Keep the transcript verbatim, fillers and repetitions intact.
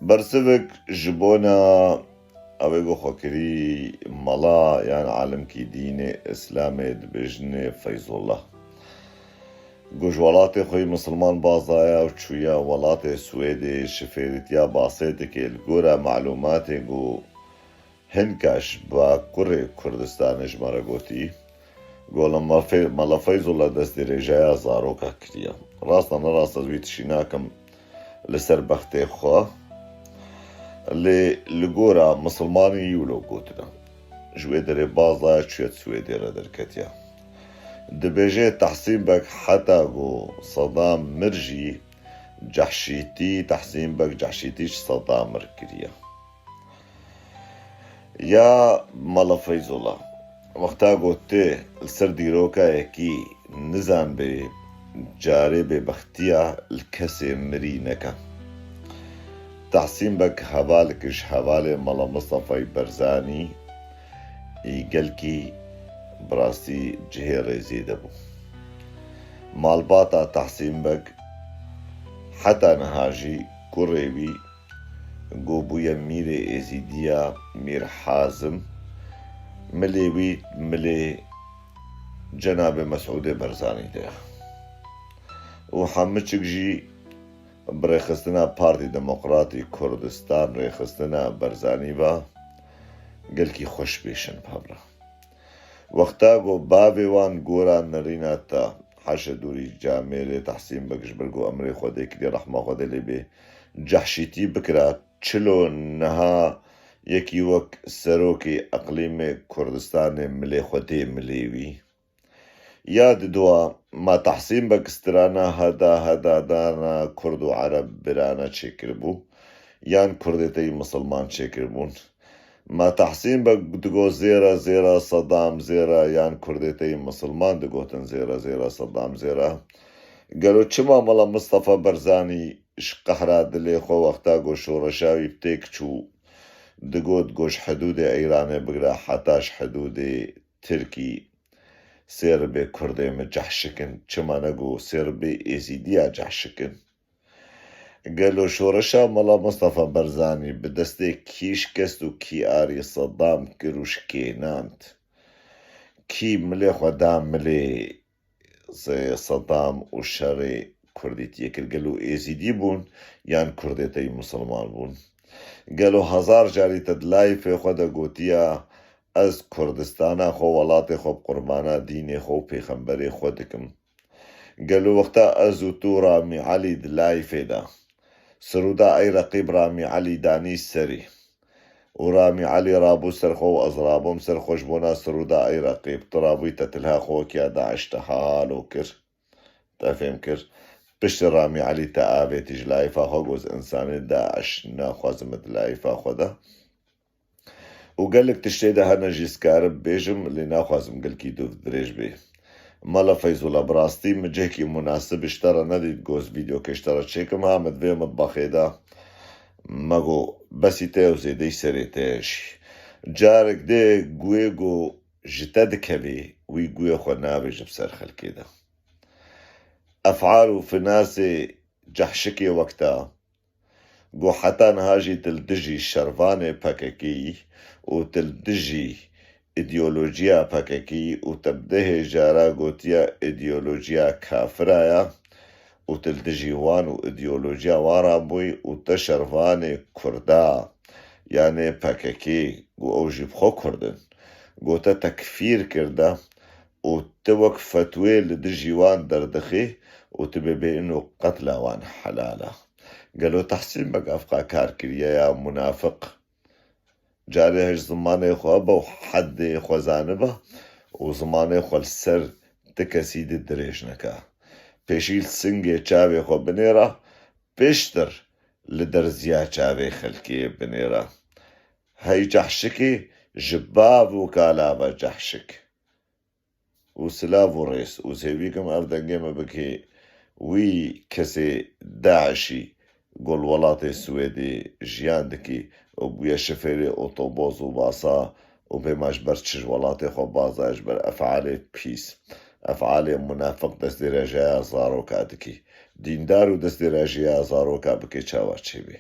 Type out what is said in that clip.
Bersivik ji bona ew ê ku xwe kirî mela yan alimkî dînê Îslamê dibêjinê Feyzullah. Ku ji welatê xwe yî misilman baz daye û çûye welatê Swêdê, şifêrîtiya basê dike. Li gora malûmatê ku hinka ji bakurê Kurdistanê ji me re gotî, ku li Mela Feyzullah destdirêjeya zaroka kiriye. Rast e, ne rast e, ez wî tişî nakim li ser bextê xwe. Lê li gora misilmanî wilo gotine. Ji wê derê baz daye, çûye Swêdê re derketiye. Dibêje Tehsîn Beg heta ku Sedam mir jî cehşîtî, Tehsîn Beg cehşîtî ji Sedam mir kiriye. Ya Mela Feyzullah, wexta ku tê li ser dîroka yekî nizanbê, carê bêbextiya li kesê mirî neke. Tehsîn Beg hevalek ji hevalê Mela Mistefayî Berzanî î gelkî bi rastî cihê rêzê de bû. Malbata Tehsîn Beg heta niha jî kurê wî ku bûye mîrê Êzîdiya Mîr Hazim, milê wî milê Cenabê Mesûdê Berzanî de ye. Û hemiçik jî bi rêxistina Partî Demokratî Kurdistan, rêxistina Berzanî ve gelkî xweş bêşin bi hev re. Wexta ku bavê wan gora nerîna te, heşe dûrî camêrê Tehsîn Beg ji ber ku emrê Xwedê kiriye, rehma Xwedê lê bê, cehşîtî bikira, çilo niha yekî wek serokê eqlîmê Kurdistanê milê xwe tê milê wî. Ya didoa, ma Tehsîn Beg strana heda heda dana Kurd û Ereb birana çêkiribû, yan Kurdê te yî misilman çêkiribûn? Ma Tehsîn Beg digot zêra zêra Sedam zêra, yan Kurdê te yî misilman digotin zêra zêra Sedam zêra? Gelo çima Mela Mistefa Berzanî ji qehra dilê xwe wexta ku şoreşa wî bi têk çû, digot ku ji hidûdê Îranê bigire heta ji hidûdê Tirkî, sêr bê Kurdê min cehşikin, çima ne ku sêr bê Êzîdiya cehşikin? Gelo şoreşa Mela Mistefa Berzanî bi destê kî şikest û kî arî Sedam kir û şikênand? Kî milê xwe da milê Se-, Sedam û şerê Kurdîtiyê kir? Gelo Êzîdî bûn yan Kurdê te yî misilman bûn? Gelo hezar carî te di layfê xwe de gotiya, ez Kurdistana xwe, welatê xwe bi qurbana dînê xwe û pêxemberê xwe dikim? Gelo wexta ez û tu Ramî Elî di layfê de, Sirûda ey reqîb Ramî Elî danî serî û Ramî Elî rabû ser xwe û ez rabûm ser xwe ji bona Sirûda ey reqîb. Tu rabûyî te tilha xwe wekî ya DAIŞ te halo kir. Te fêm kir. Piştî Ramî Elî te avêtî ji layfa xwe, got, ez însanê DAIŞ naxwazim di layfa xwe de. Û gelek tiştê de hene jî ez karim bêjim, lê naxwazim gelkî dûv dirêj bê. Mela Feyzullah, bi rastî min cihekî munasib ji te re nedît, got ez vîdeokê ji te re çêkim, ha min di vê mitbaxê de me got, besî te ye û zêdeyî serê te ye jî. Carek dê guhê ku ji te dikevê, wî guhê xwe navêje bi ser xelkê de. Efal û finasê cehşikê wek te, ku heta niha jî tu li dijî şervanê PKK'yî û tu li dijî îdeolojiya PKK'yî û te bi dehê cara gotiye îdeolojiya kafira ye û tu li dijî wan û îdeolojiya wan rabûyî û te şervanê Kurda, yanê PKK, ku ew jî bi xwe Kurd in, ku te tekfîr kirde û tu wek fetwê li dijî wan derdixî û tu bê bê ino qetla wan helal e. Gelo Tehsîn Beg evqa kar kiriye ya munafiq? Carê hej zimanê xwe be û heddê xwe zanibe û zimanê xwe li ser ti kesî di dirêj neke. Pêşî li singê çavê xwe binêre, pêştir li derziya çavê xelkê binêre. Hey cehşikê, ji bav û kala ve cehşik. Û silav û rêz û zêwî kim ev dengê me bikê wî kesê DAIŞ'î ku li welatê Swêdê jiyan dikî û bûye şifêrê otoboz û basa û pê ma ji ber çi ji welatê xwe baz daye, ji ber efalê pîs, efalê munafiq destdirêjeya zaroka dikî. Dîndar û destdirêjeya zaroka bikê çawa çêbê.